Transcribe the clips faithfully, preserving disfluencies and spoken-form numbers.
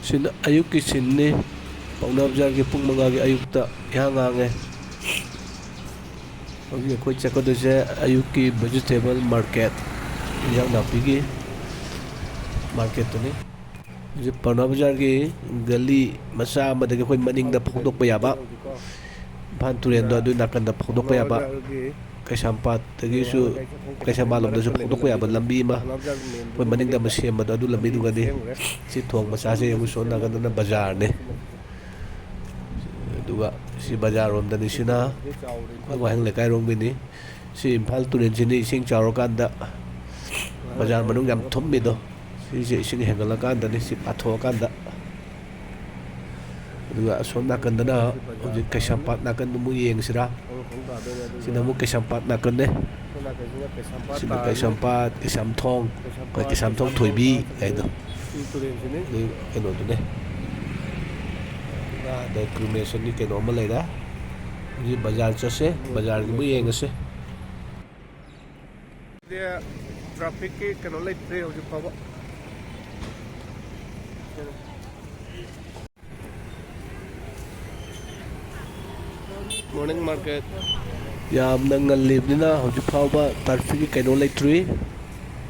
ꯁꯤꯅ ꯑꯌꯨꯛꯀꯤ ꯁꯤꯟꯅꯤ꯫ ꯄꯥꯎꯅꯥ ꯕꯖꯥꯔꯒꯤ ꯄꯨꯡ ꯃꯉꯥꯒꯤ ꯑꯌꯨꯛꯇ ꯏꯍꯥꯡ ꯍꯥꯡꯉꯦ꯫ ꯍꯧꯖꯤꯛ ꯑꯩꯈꯣꯏ ꯆꯠꯀꯗꯣꯏꯁꯦ ꯑꯌꯨꯛꯀꯤ vegetable market, ꯏꯟꯖꯥꯡ ꯅꯥꯄꯤꯒꯤ marketꯇꯨꯅꯤ꯫ ꯍꯧꯖꯤꯛ ꯄꯥꯎꯅꯥ ꯕꯖꯥꯔꯒꯤ ꯒꯂꯤ ꯃꯆꯥ ꯑꯃꯗꯒꯤ ꯑꯩꯈꯣꯏ ꯃꯅꯤꯡꯗ ꯐꯥꯎꯗꯣꯛꯄ ꯌꯥꯕ, ꯏꯝꯐꯥꯜ ꯇꯨꯔꯦꯜꯗꯣ ꯑꯗꯨꯒꯤ ꯅꯥꯀꯟꯗ ꯐꯥꯎꯗꯣꯛꯄ ꯌꯥꯕ, ꯀꯩꯁꯥꯝꯄꯥꯠꯇꯒꯤꯁꯨ, ꯀꯩꯁꯥꯝꯄꯥꯠ ꯂꯣꯝꯗꯁꯨ ꯐꯥꯎꯗꯣꯛꯄ ꯌꯥꯕ ꯂꯝꯕꯤ ꯑꯃ ꯑꯩꯈꯣꯏ ꯃꯅꯤꯡꯗ ꯑꯃ ꯁꯦꯝꯕꯗꯣ ꯑꯗꯨ ꯂꯝꯕꯤꯗꯨꯒꯅꯤ꯫ ꯁꯤ ꯊꯣꯡ ꯃꯆꯥꯁꯦ ꯌꯦꯡꯉꯨ, ꯁꯣꯝ ꯅꯥꯀꯟꯗꯅ ꯕꯖꯥꯔꯅꯤ꯫ ꯑꯗꯨꯒ ꯁꯤ ꯕꯖꯥꯔ ꯔꯣꯝꯗꯅꯤ, ꯁꯤꯅ ꯑꯩꯈꯣꯏ ꯋꯥꯍꯦꯡ ꯂꯩꯀꯥꯏꯔꯣꯝꯒꯤꯅꯤ꯫ ꯁꯤ ꯏꯝꯐꯥꯜ ꯇꯨꯔꯦꯜꯁꯤꯅꯤ, ꯏꯁꯤꯡ ꯆꯥꯎꯔꯀꯥꯟꯗ ꯕꯖꯥꯔ ꯃꯅꯨꯡ ꯌꯥꯝ ꯊꯨꯝꯃꯤꯗꯣ꯫ ꯁꯤꯁꯦ ꯏꯁꯤꯡ ꯍꯦꯟꯒꯠꯂꯀꯥꯟꯗꯅꯤ, ꯁꯤ ꯄꯥꯊꯣꯛꯑꯀꯥꯟꯗ꯫ ꯑꯗꯨꯒ ꯑꯁꯣꯝ ꯅꯥꯀꯟꯗꯅ ꯍꯧꯖꯤꯛ ꯀꯩꯁꯥꯝꯄꯥꯠ ꯅꯥꯀꯟꯗ ꯑꯃꯨꯛ ꯌꯦꯡꯁꯤꯔꯥ꯫ ꯁꯤꯅ ꯑꯃꯨꯛ ꯀꯩꯁꯥꯝꯄꯥꯠ ꯅꯥꯀꯟꯅꯦ꯫ ꯁꯤꯅ ꯀꯩꯁꯥꯝꯄꯥꯠ, ꯀꯩꯁꯥꯝꯊꯣꯡ, ꯑꯩꯈꯣꯏ ꯀꯩꯁꯥꯝꯊꯣꯡ ꯊꯣꯏꯕꯤ ꯍꯥꯏꯗꯣ꯫ ꯑꯗꯨ ꯀꯩꯅꯣꯗꯨꯅꯦ꯫ ꯑꯗ cremation-ꯒꯤ ꯀꯩꯅꯣ ꯑꯃ ꯂꯩꯔꯦ꯫ ꯍꯧꯖꯤꯛ ꯕꯖꯥꯔ ꯆꯠꯁꯦ, ꯕꯖꯥꯔꯒꯤ ꯑꯃꯨꯛ ꯌꯦꯡꯉꯁꯦ꯫ ꯇ꯭ꯔꯥꯐꯤꯛꯀꯤ ꯀꯩꯅꯣ ꯂꯩꯇ꯭ꯔꯤ ꯍꯧꯖꯤꯛ ꯐꯥꯎꯕ꯫ Morning market꯫ ꯌꯥꯝꯅ ꯉꯜꯂꯤꯕꯅꯤꯅ ꯍꯧꯖꯤꯛ ꯐꯥꯎꯕ ꯇ꯭ꯔꯥꯐꯤꯛꯀꯤ ꯀꯩꯅꯣ ꯂꯩꯇ꯭ꯔꯤ꯫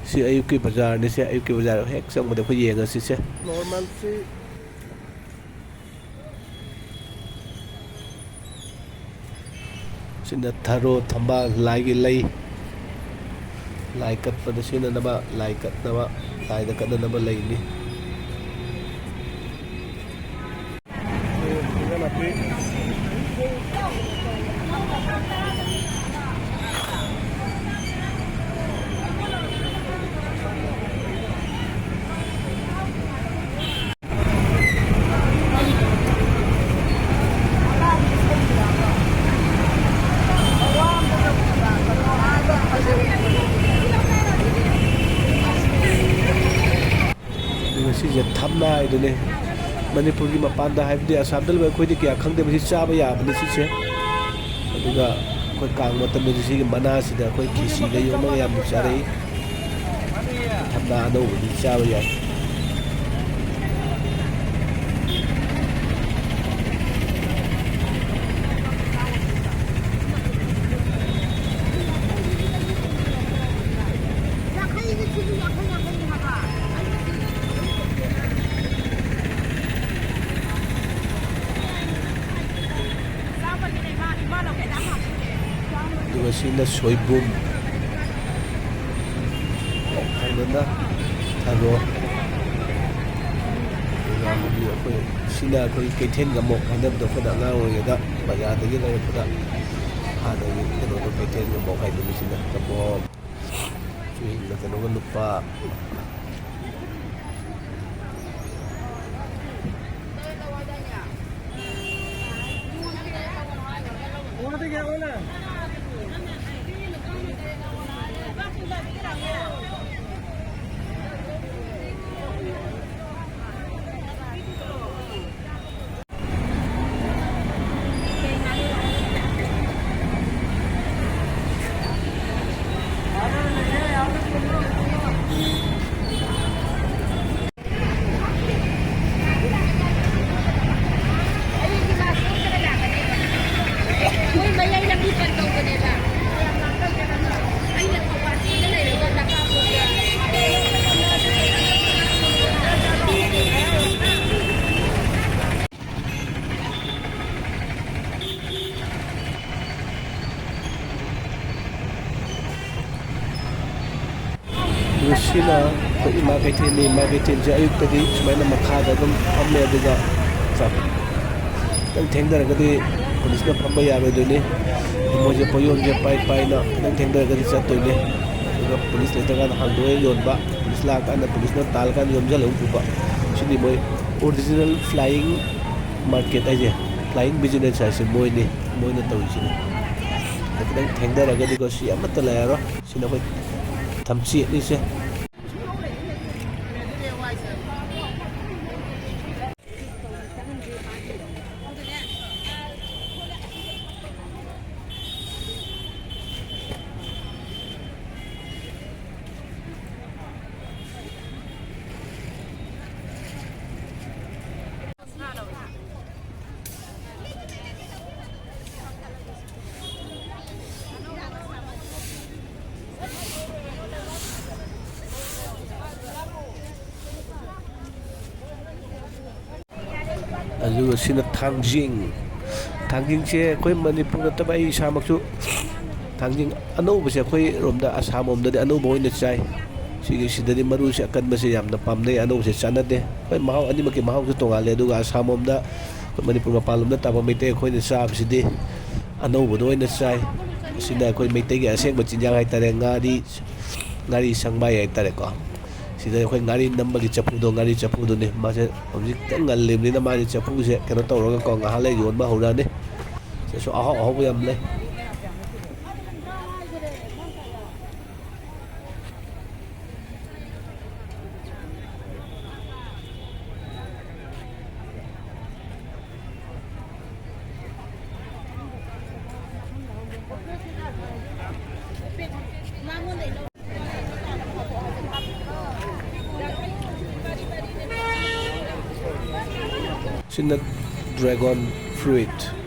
ꯁꯤ ꯑꯌꯨꯛꯀꯤ ꯕꯖꯥꯔꯅꯤ, ꯁꯦ ꯑꯌꯨꯛꯀꯤ ꯕꯖꯥꯔ ꯍꯦꯛ ꯆꯪꯕꯗ ꯑꯩꯈꯣꯏ ꯌꯦꯡꯉꯁꯤ ꯁꯦ꯫ Normalꯁꯤ ꯁꯤꯅ ꯊꯔꯣ, ꯊꯝꯕꯥꯜ, ꯂꯥꯏꯒꯤ ꯂꯩ, ꯂꯥꯏ ꯀꯠꯄꯗ ꯁꯤꯖꯤꯟꯅꯅꯕ, ꯂꯥꯏ ꯀꯠꯅꯕ, ꯂꯥꯏꯗ ꯀꯠꯅꯅꯕ ꯂꯩꯅꯤ꯫ ꯑꯗꯨꯒ ꯁꯤꯁꯦ ꯊꯝꯅꯥ ꯍꯥꯏꯗꯨꯅꯦ꯫ ꯃꯅꯤꯄꯨꯔꯒꯤ ꯃꯄꯥꯟꯗ, ꯍꯥꯏꯕꯗꯤ ꯑꯁꯥꯝꯗ ꯂꯩꯕ ꯑꯩꯈꯣꯏꯗꯤ ꯀꯌꯥ ꯈꯪꯗꯦꯕ, ꯁꯤ ꯆꯥꯕ ꯌꯥꯕꯅꯤ ꯁꯤꯁꯦ꯫ ꯑꯗꯨꯒ ꯑꯩꯈꯣꯏ ꯀꯥꯡ ꯃꯇꯝꯗꯗꯤ ꯁꯤꯒꯤ ꯃꯅꯥꯁꯤꯗ ꯑꯩꯈꯣꯏ ꯈꯦꯆꯤꯒ ꯌꯣꯝꯃꯒ ꯌꯥꯝꯅ ꯆꯥꯔꯛꯏ꯫ ꯊꯝꯅꯥ ꯑꯅꯧꯕꯗꯤ ꯆꯥꯕ ꯌꯥꯏ꯫ ꯑꯗꯨꯒ ꯁꯤꯅ ꯁꯣꯏꯕꯨꯝ, ꯊꯪꯅꯅ ꯊꯔꯣ, ꯑꯗꯨꯒ ꯍꯧꯖꯤꯛ ꯑꯩꯈꯣꯏ, ꯁꯤꯅ ꯑꯩꯈꯣꯏ ꯀꯩꯊꯦꯜ ꯉꯥꯃꯣꯛ ꯍꯥꯏꯅꯕꯗꯣ, ꯑꯩꯈꯣꯏꯅ ꯑꯉꯥꯡ ꯑꯣꯏꯔꯤꯉꯩꯗ ꯕꯖꯥꯔꯗꯒꯤ ꯂꯩꯔꯛꯄꯗ ꯍꯥꯟꯅꯒꯤ ꯀꯩꯅꯣꯗꯣ, ꯀꯩꯊꯦꯜ ꯉꯥꯃꯣꯛ ꯍꯥꯏꯗꯨꯅꯤ꯫ ꯁꯤꯅ ꯉꯥꯃꯣꯛ, ꯆꯨꯍꯤꯡꯅ ꯀꯩꯅꯣꯒ ꯂꯨꯄꯥ꯫ ꯉꯁꯤꯅ ꯑꯩꯈꯣꯏ ꯏꯃꯥ ꯀꯩꯊꯦꯜꯅꯤ꯫ ꯏꯃꯥ ꯀꯩꯊꯦꯜꯁꯦ ꯑꯌꯨꯛꯇꯗꯤ ꯁꯨꯃꯥꯏꯅ ꯃꯈꯥꯗ ꯑꯗꯨꯝ ꯐꯝꯃꯦ, ꯑꯗꯨꯒ ꯆꯥꯛ ꯈꯤꯇꯪ ꯊꯦꯡꯊꯔꯒꯗꯤ ꯄꯨꯂꯤꯁꯅ ꯐꯝꯕ ꯌꯥꯔꯣꯏꯗꯣꯏꯅꯤ꯫ ꯃꯣꯏꯁꯦ ꯄꯣꯌꯣꯟꯁꯦ ꯄꯥꯏ ꯄꯥꯏꯅ ꯈꯤꯇꯪ ꯊꯦꯡꯊꯔꯒꯗꯤ ꯆꯠꯇꯣꯏꯅꯦ꯫ ꯑꯗꯨꯒ ꯄꯨꯂꯤꯁ ꯂꯩꯇ꯭ꯔꯀꯥꯟꯗ ꯍꯥꯡꯗꯣꯛꯑꯦ ꯌꯣꯟꯕ, ꯄꯨꯂꯤꯁ ꯂꯥꯛꯑꯀꯥꯟꯗ ꯄꯨꯂꯤꯁꯅ ꯇꯥꯜꯂꯀꯥꯟꯗ ꯌꯣꯝꯁꯤꯜꯂꯒ ꯄꯨꯕ꯫ ꯁꯤꯗꯤ ꯃꯣꯏ original flying market ꯍꯥꯏꯁꯦ, flying business ꯍꯥꯏꯁꯦ ꯃꯣꯏꯅꯤ, ꯃꯣꯏꯅ ꯇꯧꯔꯤꯁꯤꯅꯤ꯫ ꯑꯗ ꯈꯤꯇꯪ ꯊꯦꯡꯊꯔꯒꯗꯤꯀꯣ, ꯁꯤ ꯑꯃꯠꯇ ꯂꯩꯔꯔꯣꯏ꯫ ꯁꯤꯅ ꯑꯩꯈꯣꯏ ꯊꯝꯆꯦꯠꯅꯤꯁꯦ꯫ ꯑꯗꯨꯒ ꯁꯤꯅ ꯊꯥꯡꯖꯤꯡ꯫ ꯊꯥꯡꯖꯤꯡꯁꯦ ꯑꯩꯈꯣꯏ ꯃꯅꯤꯄꯨꯔ ꯅꯠꯇꯕ, ꯑꯩ ꯏꯁꯥꯃꯛꯁꯨ ꯊꯥꯡꯖꯤꯡ ꯑꯅꯧꯕꯁꯦ ꯑꯩꯈꯣꯏ ꯔꯣꯝꯗ, ꯑꯁꯥꯝ ꯂꯣꯝꯗꯗꯤ ꯑꯅꯧꯕ ꯑꯣꯏꯅ ꯆꯥꯏ꯫ ꯁꯤꯒꯤ, ꯁꯤꯗꯗꯤ ꯃꯔꯨꯁꯦ ꯑꯀꯟꯕꯁꯦ ꯌꯥꯝꯅ ꯄꯥꯝꯅꯩ, ꯑꯅꯧꯕꯁꯦ ꯆꯥꯟꯅꯗꯦ꯫ ꯍꯣꯏ, ꯃꯍꯥꯎ ꯑꯅꯤꯃꯛꯀꯤ ꯃꯍꯥꯎꯁꯨ ꯇꯣꯉꯥꯜꯂꯦ꯫ ꯑꯗꯨꯒ ꯑꯁꯥꯝ ꯂꯣꯝꯗ, ꯑꯩꯈꯣꯏ ꯃꯅꯤꯄꯨꯔ ꯃꯄꯥꯟ ꯂꯣꯝꯗ ꯇꯥꯕ ꯃꯩꯇꯩ ꯑꯩꯈꯣꯏꯅ ꯆꯥꯕꯁꯤꯗꯤ ꯑꯅꯧꯕꯗꯣ ꯑꯣꯏꯅ ꯆꯥꯏ꯫ ꯁꯤꯅ ꯑꯩꯈꯣꯏ ꯃꯩꯇꯩꯒꯤ ꯑꯁꯦꯡꯕ ꯆꯤꯟꯖꯥꯛ ꯍꯥꯏꯇꯥꯔꯦ, ꯉꯥꯔꯤ, ꯉꯥꯔꯤ ꯁꯪꯕꯥꯏ ꯍꯥꯏꯇꯥꯔꯦꯀꯣ꯫ ꯁꯤꯗ ꯑꯩꯈꯣꯏ ꯉꯥꯔꯤ ꯅꯝꯕꯒꯤ ꯆꯐꯨꯗꯣ, ꯉꯥꯔꯤ ꯆꯐꯨꯗꯨꯅꯤ꯫ ꯃꯥꯁꯦ ꯍꯧꯖꯤꯛ ꯈꯤꯇꯪ ꯉꯜꯂꯤꯕꯅꯤꯅ ꯃꯥꯁꯦ ꯆꯐꯨꯁꯦ ꯀꯩꯅꯣ ꯇꯧꯔꯒꯀꯣ, ꯉꯥꯏꯍꯥꯛ ꯂꯩ ꯌꯣꯟꯕ ꯍꯧꯔꯛꯑꯅꯤ꯫ ꯁꯤꯁꯨ ꯑꯍꯥꯎ ꯑꯍꯥꯎꯕ ꯌꯥꯝ ꯂꯩ꯫ ꯁꯤꯅ dragon fruit꯫